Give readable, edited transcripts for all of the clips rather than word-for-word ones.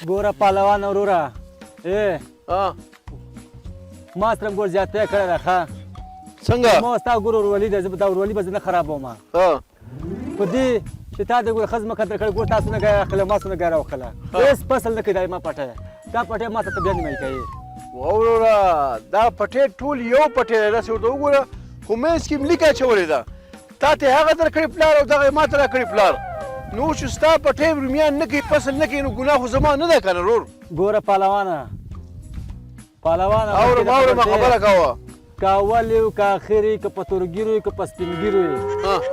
ګوره پهلوان وروره، ای ما سره ګور زیاتی کړی ده. ښه څنګه؟ ما ستا ګور ورولي ده، زه به دا ورولي به زه نه خرابوم. په دې چې تا د ګور ښه ځمکه درکړې، ګور تاسو نه ګایه اخله، ما څونه ګایه راوخله، هېڅ فصل نه کوي. دا ما پټی، دا پټی ما ته ته بیا نیمایي کوي. وروره دا پټی ټول یو پټی دی، داسې ورته وګوره، خو منځ کې مې لیکه اچولې ده. تا ته هغه درکړی پلار او دغه ما ته راکړی پلار، نو چې ستا پټی رومیان نه کوي، فصل نه کوي، نو ګناه خو زما نه ده که نه ورور؟ ګوره پهلوانه، پهلوانه، اورم اورم، خبره کوه. که اول یو که اخر یې، که په تورګیرو یې که په سپینګیرو یې،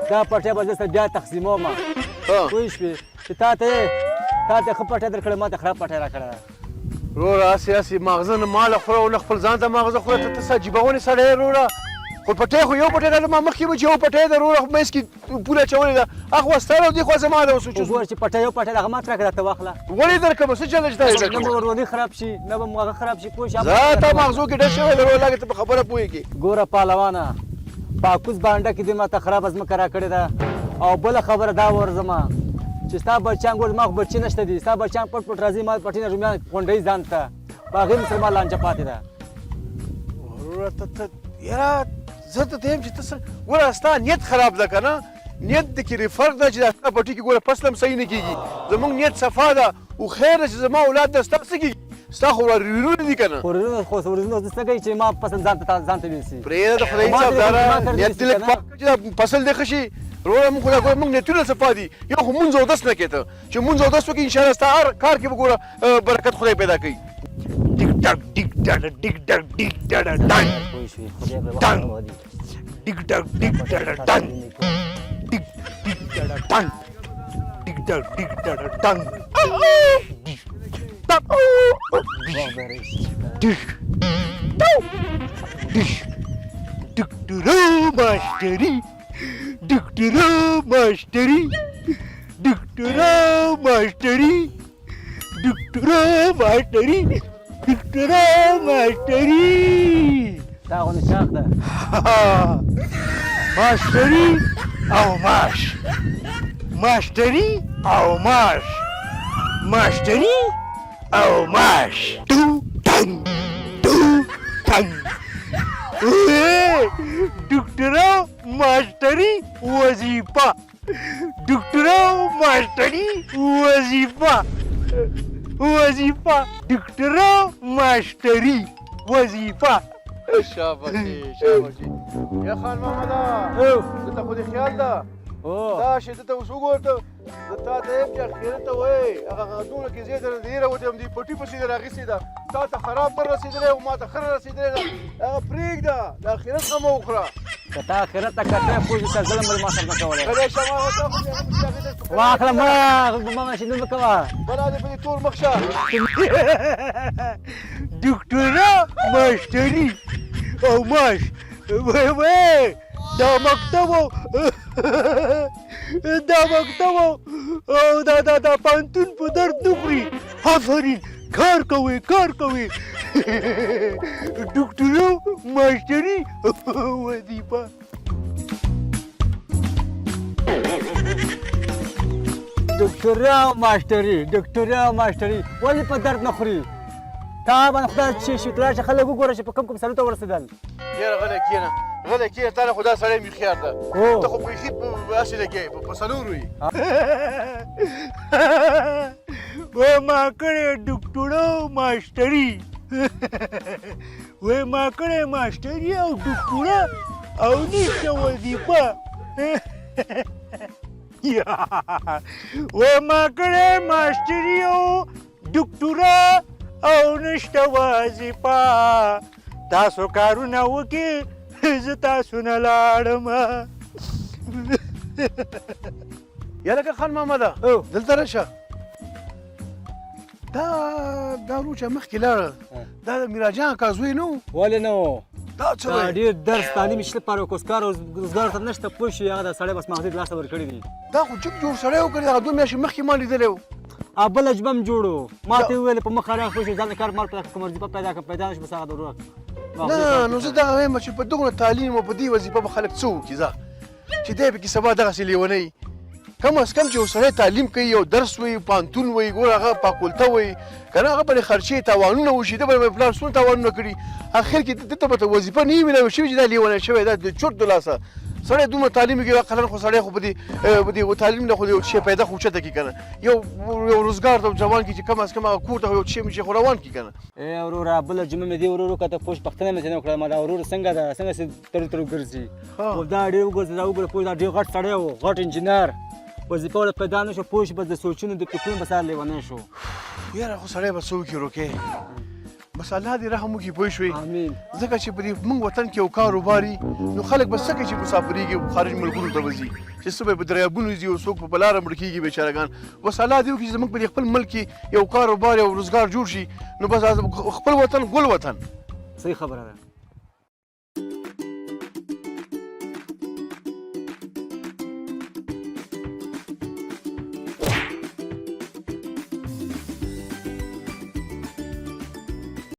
دا پټی به زه سره بیا تقسیموم. پوه شوې چې تا ته ښه پټی درکړی، ما ته خراب پټی راکړی. وروره هسې هسې ماغزه نه ماله خوره او نه خپل ځان ته ماغزه خوره، ته څه عجیبه غونې سړی یې وروره. خو پټی خو یو پټی ده، ما مخکې به چې یو پټی ده وروره، خو منځ کې پوله اچولې ده، اخوا ستا ده او دې خوا زما ده. اوس چې وګوره چې پټی یو پټی ده، هغه ما ته راکړه، ته واخله. ولې درکړم؟ څه چل دی چې تا یې درکړم؟ نه به ورولي خراب شي، نه به هغه خراب شي، پوه شې؟ ځه تا ماغزو کې ډز شوی دی وروره، لږ ته په خبره پوهېږې. ګوره پهلوانه، په اکوز بانډه کې دې ما ته خرابه ځمکه راکړې ده. او بله خبره دا ورځمه چې ستا بچیان، ګوره زما خو بچي نشته دي، ستا بچیان پټ پټ راځي، ما پټي نه رومیان غونډوي ځان ته، په هغې مې سره ما لانجه پاتې ده. وروره ته یاره زه ته یم چې ته څه ګوره ستا نیت خراب ده که نه، نیت د کې فرق ده چې دا ستا پټي کې ګوره فصل هم صحیح نه کېږي، زمونږ نیت صفا ده او خیر ده چې زما اولاد ده، ستا څه کېږي؟ ستا خو ورونه دي که نه؟ ورونه خو ورونه څه کوي چې ما فصل ځان ته ځان ته ویسي. پرېږده د خدای انصاف داره، نیت دې لږ پاک کړه چې دا فصل دې ښه شي. وروره موږ خو دا ګوره موږ نیتونه صفا دي، یو خو مونځ اودس نه کوې ته، چې مونځ اودس وکړې انشاءالله ستا هر کار کې به ګوره برکت خدای پیدا کوي. ډیګ ډګ ډیګ ډډ ډیګ ډګ ډیګ ډډ ډنګ ډنګ ډیګ ډګ ډیګ ډډ ډنګ ډیګ ډیګ ډډ ډنګ ډیګ ډګ ډیګ ډډ ډنګ ډاکټرو ماشټري، ډاکټرو ماشټري، ډاکټرو ماشټري، ډاکټرو ماشټري، ډاکټرو ماشټري. دا غونې چاق ده. ماشټري او ماش، ماشټري او ماش، ماشټري او ماش. ټو ټنګ ټو ټنګ. ډاکټرو ماشټري وظیفه، ډاکټرو ماشټري وظیفه، وظیفه، ډاکټرو ماشټري وظیفه. شاباشي شاباشي یا خان محمده، دلته خو دې خیال ده دا شی دلته اوس وګوره ته، زه تا ته یم چې اخیرت ته وایې، هغه دومره کې زه درنه ډېره وتې یم، دې پټي پسې دې راغیستې ده، تا ته خراب در رسېدلی او ما ته ښه رسېدلی ده، هغه پرېږده، د اخرت غمه وخوره. که تا اخرت ته کتلی پوه شې چې ظلم به ما سره نه کولی. غلی شه، ما تا خو دې هغه پسې راغیستی. واخله مړه، ما ماشینونه مه کوه. بلا دې په دې تور مخ شه. ډاکټره ماشټري او ماش، وای وای دا مکتب دا مکتب او دا دا دا پوهنتون په درد نه خوري. آفرین، کار کوي کار کوي. ډاکټرو ماشټري وظیفه. ډاکټره ماشټري، ډاکټره ماشټري ولې په درد نه خوري؟ تا باندې خدای چې شي، ته راشه خلک وګوره چې په کوم کوم سړي ته ورسېدل. یاره غلی کښېنه، غلی کښېنه، تا نه خو دا سړی مې هوښیار ده، ته خو بیخي هسې لګیا یې په څلورو یې. وای ما کړې ډاکټرو ماشټري، وای ما کړې ماشټري او ډاکټره او نشته وظیفه. وای ما کړې ماشټري او ډاکټره او نشته وظیفه. تاسو کارونه وکړئ، زه تاسو نه لاړم. یا لکه خان محمده دلته راشه، دا دا ورور چې مخکې لاړه، دا د میراجان کاکا زوی نه و؟ ولې نه و؟ دا څه وایې؟ ډېر درس تعلیم یې شته لپاره کوس کار روزګار ته نشته، پوه شي هغه د سړی بس مغزې د لاسه ورکړي دي. دا خو جګ جوړ سړی و که نه، هغه دوه میاشتې مخکې ما لیدلی و. بل عجبه هم جوړ و، ما ته یې وویل په مخه راغی، پوه شي ځان د کار مال پیدا کړم، کومه وظیفه پیدا کړم، پیدا نه شو، بس هغه د ورور نه. نو زه دغه وایم چې په دغه تعلیم او په دې وظیفه به خلک څه وکړي، ځه چې دی پکې سبا دغسې لیونی کم از کم چې یو سړی تعلیم کوي، یو درس وایي، پوهنتون وایي، ګوره هغه فاکولته وایي که نه، هغه به خرچې تاوانونه وشي. ده به پلار څومره تاوانونه کړي، اخر کې ده ته به ته وظیفه نه وي میلاوي شوې چې دا لیونی شوی، دا د چرت د لاسه سړی دومره تعلیم کوي. اقلا خو سړی خو په دې په دې تعلیم نه خو یو شی پیدا خو اوچته کړي که نه، یو روزګار ته روان کړي چې کم از کم هغه کور ته یو شی مشي خو روان کړي که نه. ای وروره، بله جمعه مې دې ورور وکته، پوه پوښتنه مې ځنې وکړه، ما دا ورور څنګه ده، څنګه چې تر تر ګرځي؟ او دا ډېر وګرځي، دا وګوره، پوه دا ډېر غټ سړی و، غټ انجینر، وظیفه ورته پیدا نه شو، پوه شو، بس د سوچونو د فکرونو په سر لیونی شو. یاره خو سړی به څه وکړي وروکې، بس الله دې رحم وکړي، پوه شوې؟ آمین. ځکه چې په دې موږ وطن کې یو کار وباري نو خلک به څه کوي چې مسافرېږي، خارج ملکونو ته به ځي، چې څه به په دریابونو ځي او څوک په لاره مړ کېږي بیچارهګان. بس الله دې وکړي چې زموږ په دې خپل ملک کې یو کار وبار، یو روزګار جوړ شي، نو بس خپل وطن ګل وطن. صحیح خبره ده.